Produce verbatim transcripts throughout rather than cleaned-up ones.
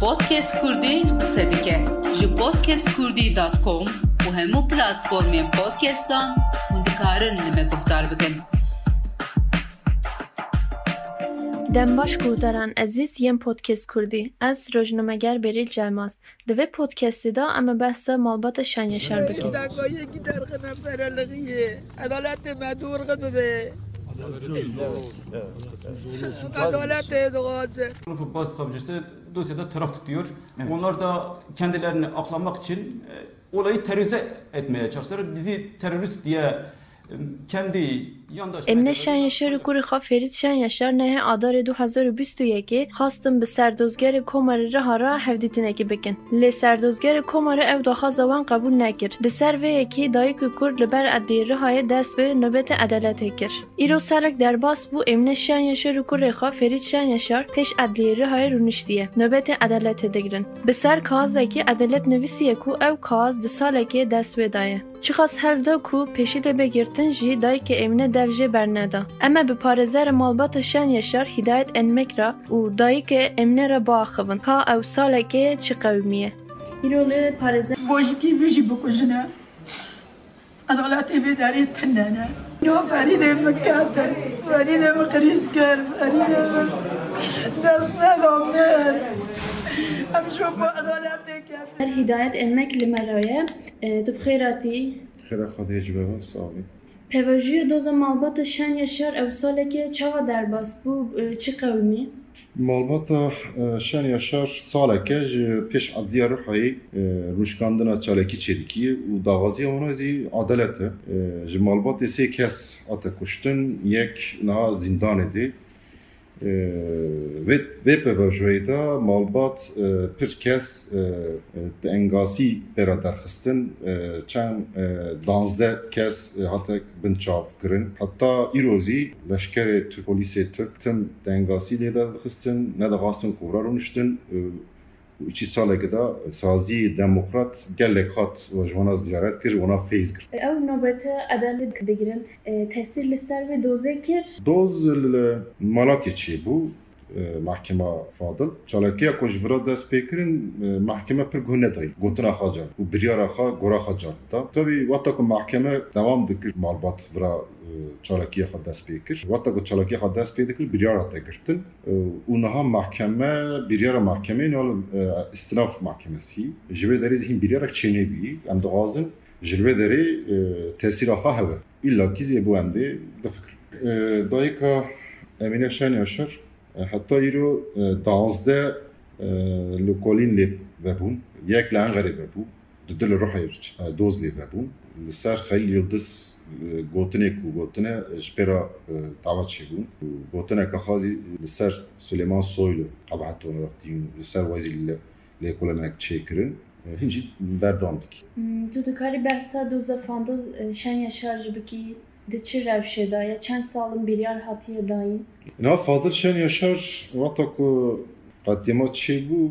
Podcast Kurdî qise dike. Ji podcast kurdî dot com û hemû platformên podcastan hûn dikarin li me guhdar bikin. Dem baş guhdaran ezîz yên Podcast Kurdî. Ez rojnameger Berîl Celmaz. Di vê podcastê de em ê behsa malbata Şen Yaşar bikin. Dagayekî derxine ferelixiyê. Edaletê me dûr bibe. Edaletê dixwaze. Bazı savcısı dosyada taraf tutuyor. Evet. Onlar da kendilerini aklamak için e, olayı terörize etmeye çalışıyor. Bizi terörist diye e, kendi yandaşlarına Emine Şen Yaşar û kurê xwe Ferît Şen Yaşar nehê Adarê du hezar û bîst û yekê xwestin bi serdozgerê Komarê Riha re hevdîtinekê bikin. Lê serdozgerê Komarê ew daxwaza wan qebûl nekir. Li ser vê yekê dayik û kur li ber edliyê Rihayê dest bi nobetê edaletê kir. Îro salek derbas bû, Emine Şen Yaşar û kurê xwe Ferît Şen Yaşar pêş edliyê Rihayê rûniştiye. Nobetê edaletê digirin. Bi ser kaxizekê edalet nivîsiye ku ew kaxiz di salekê dest wê daye. Çiqas hewl da ku pêşî lê bê girtin jî dayikê Emine dev jê berneda. Em ê bi parêzerê malbata Şen Yaşar Hidayet Enmek re û dayikê Emine re biaxivin ka ew salekê çi qewimiye. Îro li parêzer Bojikî vî jî bikujine. Edaletê vê derê tune ne. Ya Ferîdê min ketin, Ferîdê min qirîz kir, Ferîdê min dest neda min. Em ji bo edaletê ketin. Her Hidayet Enmek li me re ye. E, tu bi xêr hatî. Xêra Xwedê ji we ve, sağ olun. Pêvajoya doza malbata Şen Yaşar ew salekê çawa derbas bû, e, çi qewimî? Malbata, e, Şen Yaşar saleke ji pêş Edliya Rihayê, e, rûşkandina çalakî çêdikî û daxwaziya wana zî edalet e. E, ji malbatê sê kes hate kuştin, yek niha zîndanê de. E, vê, vê pêvajoyê de malbat, e, pir kes, e, e, tengasî pê re derxistin, e, çend, e, danzdeh kes, e, hate binçav kirin. Heta îro zî leşkerê Tirk, polîsê Tirk tim tengasî lê de dixistin, nedixwastin ku re rûniştin. Û çi salekê de saziyê demokrat gelek hat we ji wana ziyaret kir, wana feyz girt. Ew nobete edalet digirin, e, tesîr li ser vê dozê kir? Doz li Malatya çêbû. e, Mahkema Fadil. Çalakiya ku ji vira dest pê kirin, e, mahkeme pir guh nedayî gotina xwe car û biryara xwe gora xwe car da. Tabî, wexta ku mahkeme dewam dikir, malbat vira, e, çalakiya xwe dest pê kir. Wexta ku çalakiya xwe dest pê dikir, biryar hate girtin. E, û niha mahkeme, biryara mahkemê nal, e, istinaf mahkemesî. Ji vê derê zî hîn biryarek çênebî. Em dixwazin ji li vê derê, e, tesîra xwe hebe. Îlla kî zî bo em dê difikirin. E, dayika Emîne Şen Yaşar, e, heta îro, e, duwazdeh, e, lêkolîn lê vebûn. Yek li Enqerê vebû, du li Rihayê, e, doz lê vebûn. Li ser Xelîl Yildiz, e, gotinê ku gotine, e, ji pê re, e, dawa çêbûn. Û gotineke xwe zî li ser Suleyman Soylu qebahet olarak dîn, li ser we zî li lêkolînek çêkirin, e, hîn jî berdewam dikî. Hmm, tu dikarî behsa doza Fadil, e, Şen Yaşar jî bikî, di çi rewşê de ye? Çend sal in biryar hatiye dayîn? Niha Fadil Şen Yaşar wexta ku qetlîama çêbû,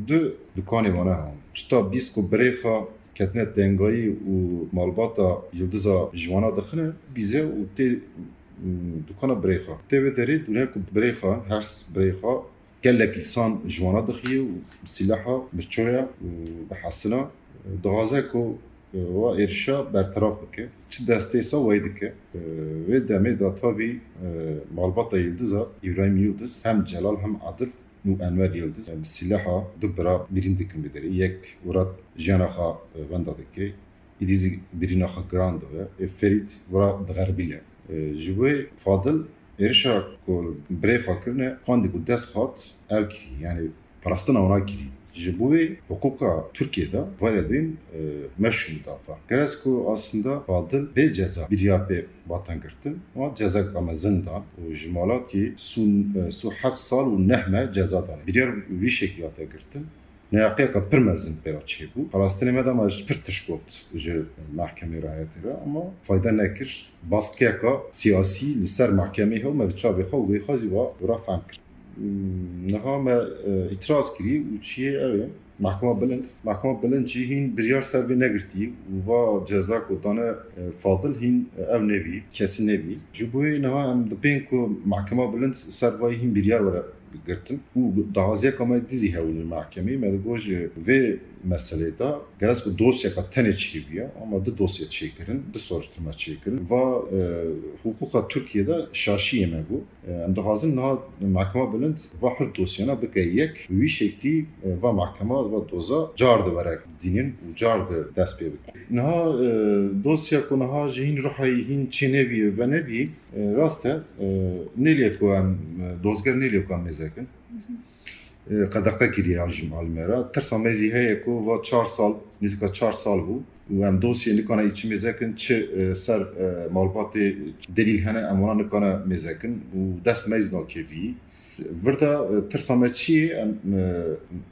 du dukanê wana hebûn. Çita bîst ku birê xwe ketine tengayî û malbata Yildiza ji wana dixine, bîze û tê, mm, dukana birê xwe. Tê vê derê dûne ku birê xwe, hers birê xwe, gelek însan ji wana dixiye û bi sîleha, bi çoya û bi hesina dixwaze ku, e, wa êrişa berteraf bike. Çi destê sa wayî dike. E, vê demê de tabî, e, malbata Yildiza, Îbrahîm Yildiz, hem Celal hem Adil û Enwer Yildiz, e, bi sîleha du bira birîn dikin vê derê. Yek wira jiyana xwe, e, wenda dike. Îdî zî birîna xwe giran dibe. Ê Ferît wira dixerbîne. Ê, ji bo Fadil êrişa ku birê xwe kirine, qandî ku dest hat, ew kirî. Yanî parastina wana kirî. Ji bo wê hiqûqa Tirkiyê de, vayre dîn, e, meşru mudafa. Gerez ku aslında Fadil bê ceza biryar pê batan girtin, wan cezaka mezin dan û ji Malatiyê sû, e, sû heft sal û neh meh ceza dan. Biryar wî şeklî hate girtin. Neyaqiyeka pir mezin pê re çêbû. Parastinê me de me ji pir tişt got ji mehkemê rayetê re, ama fayda nekir. Baskiyeka siyasî li ser mehkemê hew me bi çavê xwe û wê xwe zî wa wira fehm kir. Hmm, niha me, e, îtiraz kirî û çiyê ew ê. Mehkema Bilind, Mehkema Bilind jî hîn biryar ser vê negirtî û va ceza ku dane, e, Fadil hîn, e, ew nebî, kesî nebî. Ji bo wê niha em dipên ku Mehkema Bilind ser vayî hîn biryar were girtin û daxwaziyeka me dî zî hebûn li mehkemeyê. Me digot ji vê meselê de gerek ku dosyeka tenê çêbûye, ama du dosye çêkirin, du soruşturme çêkirin. Va, e, hiqûqa Tirkiyê de şaşiyê me bû. E, em dixwazin niha mehkema bilind va her dosyana bike yek, wî şeklî, e, va mehkema, va doza car de were dînin û car de dest pê bike. Niha, e, dosya ku niha ji hîn ruhayî hîn çê nebî, venebî, e, rast e, e, nêlê ku em, e, dozger nêlê ku em mêzekin. E, qedexe kiriye jî mal me re. Tirsa me zî heye ku va çar sal, nêzîka çar sal bû û em dosyê nikane îçi mêzekin, çi, e, ser, e, malbatê delîl hene, em wana nikane mêzekin û dest me zî nakevî. Vir de, e, tirsa me çi ye? Em,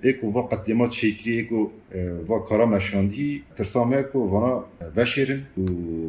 e, ê ku va qetlîma çêkirî, ê ku, e, va kara meşandî, tirsa me ku vana veşêrin û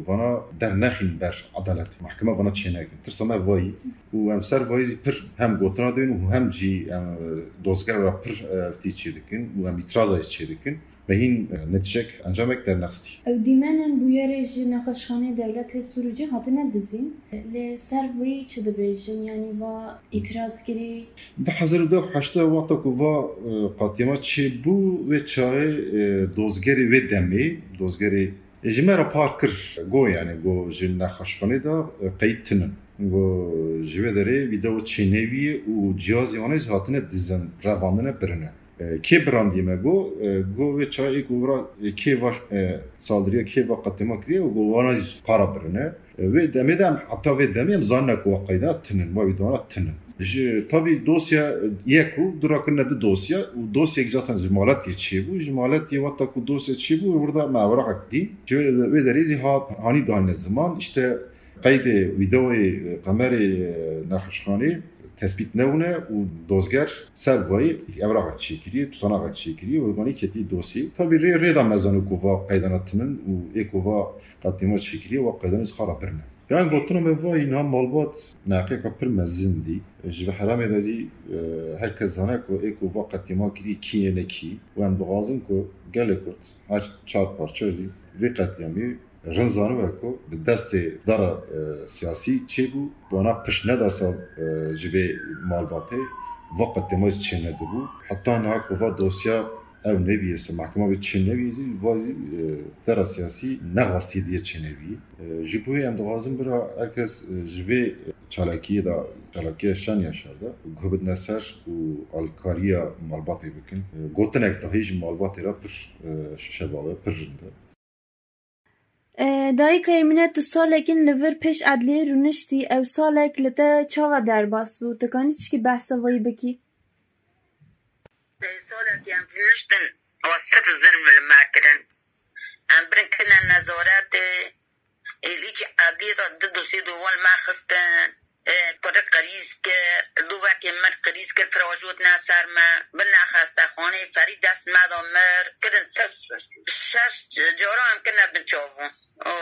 vana dernexîn ber edalet. Mehkeme vana çênekin. Tirsa me vayî û em ser vayî zî pir hem gotina dên û hem jî em, e, dozgera re pir, e, vtî çêdikin û em îtiraza jî çêdikin. Ve hîn, e, netîcek, encamek dernexistî. Ew dîmenên bûyerê ji nexweşxaneyê dewletê Sûrûcê hatine dizîn. Lê ser wî çi dibêjin? Yanî va îtirazkirî? Di hezar û neh sed û heştê wexta ku va, e, qetlîma çêbû, wê çaxê, e, dozgerê wê demê, dozgerê, e, ji me re par kir. Got, yanî, got, ji nexweşxanê de, e, qeyd tinin. Got, ji wê derê vîdeo çênebîye û cihazê wan jî hatine dizin, revandine, birine. E, kê birandiye me got, e, got, wê çaxê ê ku vira, e, kê va, e, saldiriya, kê va qetlîma kiriye û got, wana jî qara birine. E, wê demê de em, heta vê demê em zanine ku wa qeydana tinin, wa vîdeoana tinin. Ji, tabî dosya yek û dura kirine du dosya û dosyek zaten ji maletiyê çêbû. Ji maletiyê wexta ku dosya çêbû, wir de me evraqek dî. Ji wê, wê derê zî ha-, hanî dayne ziman, işte, qeydê vîdeoyê, e, kamerê, e, nexweşxanê tespît nebûne û dozger ser vayî evraqek çêkiriye, tutanaxek çêkiriye û ganî ketiye dosyê. Tabî rê, rê de me zanî ku va qeydana tinin û ê ku va qetlîma çêkiriye, wa qeydana jî qara birine. Yanî gotina me vayî niha malbat neqêka pir mezin dî. Ji vê heramê de zî, e, her kes zane ku ê ku va qetlîma kiriye kî ye ne kî. Û em dixwazin ku gelê Kurd her çar parçe jî vê qetlîamê rind zanibe ku bi destê dara, e, siyasî çêbû, wana pişt neda ser, e, ji vê malbatê, va qetlîamê çênedibû. Heta niha ku va dosya ew nebîye, se mehkema vê çênebîye zî, va zî, e, dara siyasî nexwestiye diye çênebîye. E, ji bo wê em dixwazin bira her kes, e, ji vê çalakiyê de, çalakiya şen ya şer de guh bidine ser û alkariya malbatê bikin. E, gotinek dahî ji malbatê re pir, e, şebav e, pir rind e. E, dayika Emîne, tu salek in li vir pêş edliyê rûniştî, ew salek li te çawa derbas bû? Tu kanî çikî behsa vayî bikî? Salek em rûniştin, wa sifir zilm li me kirin. Em birin kirine nezaretê, êlî edliyê de du dosî dovan me xistin. E, kurik qirîz kir, dûvekê mir qirîz kir, firajot ne ser me, birine xestexanê, ferî dest me da mir, kirin tir şeş cara em kirine bin çavûn. O,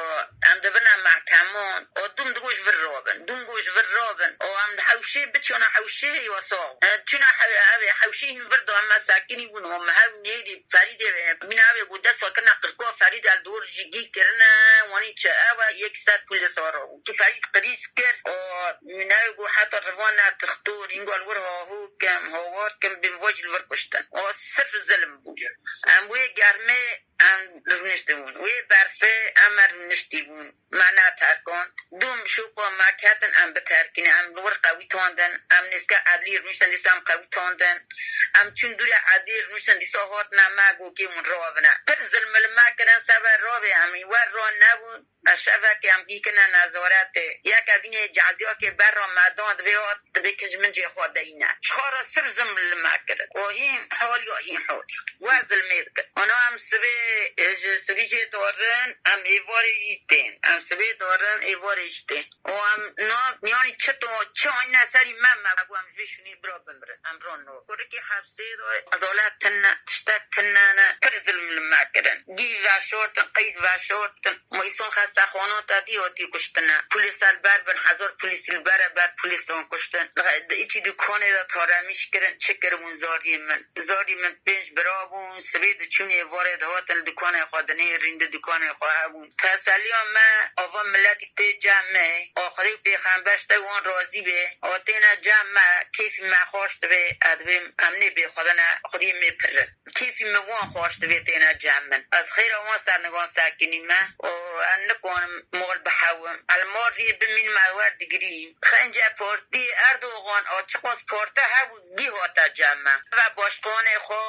em dibine mehkeman, o dûm digo ji vir rabin, dûm go ji vir rabin, o em li hewşê biçiyana hewşê wa sax. E, çûna hew-, ev ê hewşê hîn vir da em me sekinî bûn, o me hew nêrî Ferîdê, e, bîna ev ê ku dest xwe kirine qirka Ferîd el dor jî gî kirine, wanî çi ew e, yek ser pûlê sara bû. Ki Ferîd qirîz kir, o, ne ku heta rivan ne tixtor, îngal wir haho kim, hawar kim, bin vaj li vir kuştin. O sifir zilm bû. Em wê germê em rûniştibûn. Wê berfê em rûniştîbûn. Me neterkand. Dûm şopa me ketin em biterkînin. Em li wir qewîtandin. Em nêzke edlî rûniştin, dîsa em qewîtandin. Em çûn dûrê edlî rûniştin, dîsa hatine me gokê hûn ravine. Pir zilm li me kirin, seber ravê em ê wer ra nebûn. Eşevekê em gîkine nezaretê. Yeke bînê ceziyakê berra me dan dibê hat, dibê kic min cê xwe deyne. Ji xwe re sir zilm li me kirin. O hîn hol ya hîn hol. We zilmê dikir. Ana em sibê, e, ji sibî jê dorin, em êvarê jî tên. Em sibê dorin, êvarê jî tên. O em na, yanî çi to, çi anîne serî me, me ku em ji vê şûnê bira bimirin. Em ron no. Kurikê heft Sêdoy, edalet tune, tiştek tune ne, pir zilm li me kirin. Gî veşortin, qeyd veşortin. Ma îson xestexanan te dî hatî kuştine. Polîs li ber bin, hezar polîs li ber e, ber polîsan kuştin. Di îçî dukanê de taremiş kirin, çi kiribûn zariyê min. Zariyê min pênc bira bûn, sibê diçûn êvarê dihatin li dukanê xwe dinêrîn, di dukanê xwe hebûn. Teseliya me, ava miletî tê cem me, a Xwedê û pêxember ji te wan razî be, a têne cem me, kêfî me xweş dibe, ez dibêm em nê bê Xwedê ne, Xwedê me pir in. Kêfî min wan xweş dibê têne cem min. Ez xêra wan sernigan sekinîme û ez nikanim mal bihewim. Ez li mal rê bimînim, ez wer digirîm. Xence partiyê Erdogan a çiqas parte hebû gî hate cem me. Teve başkanê xwe,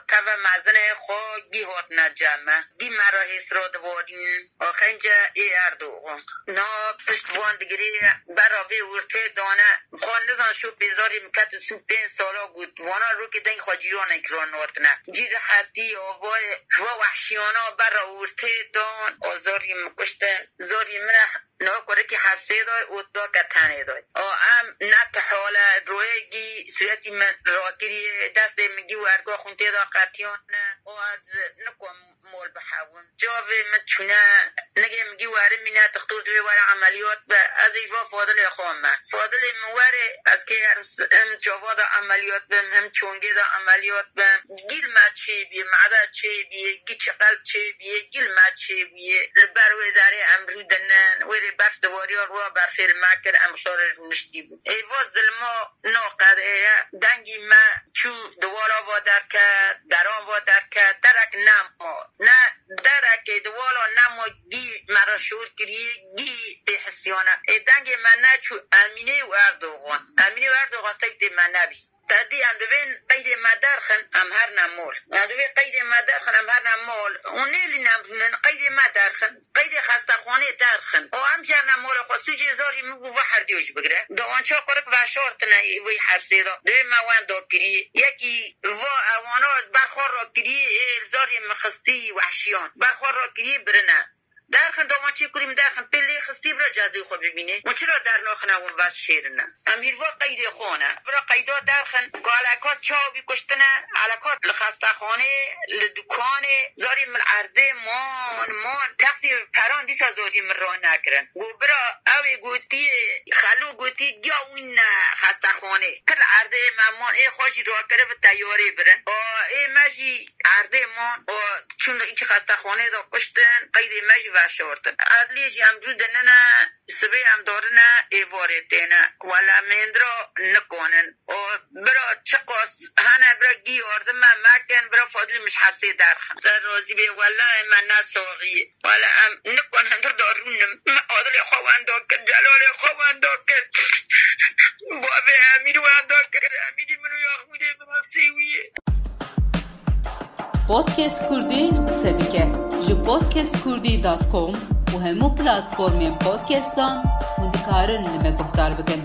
teve mezinê xwe gî hatine cem me. Gî me re hêsra divarînin. A xence ê Erdogan. Na pişt van digirê, berra vê wirtê dane. Xwe nizan şû pêzarî min ket û sû pênc sala got. Wana rokê deng xwe cîranekî re natine. Cî rehetî, avayê, ji we wehşiyana berra wirtê dan, a zarî min kuştin. Zarî min e, niha kurekî hepsê de û dake tenê de. A em ne tihale, royekî sûretî min rakiriye, destê min gî werga xwîn tê de qetiyane. A ez nikom mol bihewim. Cavê min çûne, nigê min gî werimîne, dixtor divê were emeliyat be. Ez ê va Fadilê xwe me. Fadilê min were, ez kê herim s-, hem çava de emeliyat bim, hem çongê de emeliyat bim. Gîl me çêbîye, mede çêbîye, gî çiqel çêbîye, gîl me çêbîye. Li ber wê derê em rû dinin, wê rê berf diwariya rûya berfê li me kir, em şarê rûniştî bûn. Ê va zilma naqedeye, dengî me çû diwala va derket, deran va derket, derek nema. Ne derekê diwala nema, gî me re şor kiriye, gî bêhisiyane. Ê dengê me neçû Emînê û Erdogan. Emînê û Erdogan sewtê me nebîst. Te dî em dibên qeydê me derxin, em herne mol. Em dibê qeydê me derxin, em herne mol. Û nêlî nem rûnin, qeydê me derxin. Qeydê xestexanê derxin. Û em jerne molê xwe sûcê zarî min bû ve herdiyo jî bigire. Dawança qurik veşartine wê hepsê de. Divê me wenda kirî. Yekî va ewana ber xwe rakirî, ê zarê min xistî wehşiyan. Ber xwe rakirî birine. Derxin dawançê kurî min derxin pê lê xistî bira cezê xwe bibîne. Û çira dernaxine wan veş şêrine. Em hîrva qeydê xwe ne. Bira qeyda derxin. Ku aleka çawa bî kuştine. Aleka li xestexanê, li dukanê. Zarî min erdê man, man. Texsî peran dîsa zarî min ro nekirin. Got bira ew ê gotiye, xelo gotiye giya wî ne xestexanê. Kir erdê me man ê xwe jî rakiribe teyarê birin. O ê me jî erdê man. O çûn li îçî xestexanê de kuştin. Qeydê me jî veşartin. Adliyê jî em cû dinine. Sibê em dorine êvarê têne. Wele mendira nikonin. O bira çiqas hene bira gî yardime mekin, bira Fadilê min ji hepsê derxin. Ser razî bê, wele me ne saxiyê. Wele em nikon hundir da rûnim. Me Adilê xwe wenda kir, Celalê xwe wenda kir. Bavê Emîr wenda kir. Emîrî min û Yaxmîrê min hepsê wî yê. Podcast Kurdî qise dike. Ji podcast kurdî dot com û hemû platformên podcastan hûn dikarin li me guhdar bikin.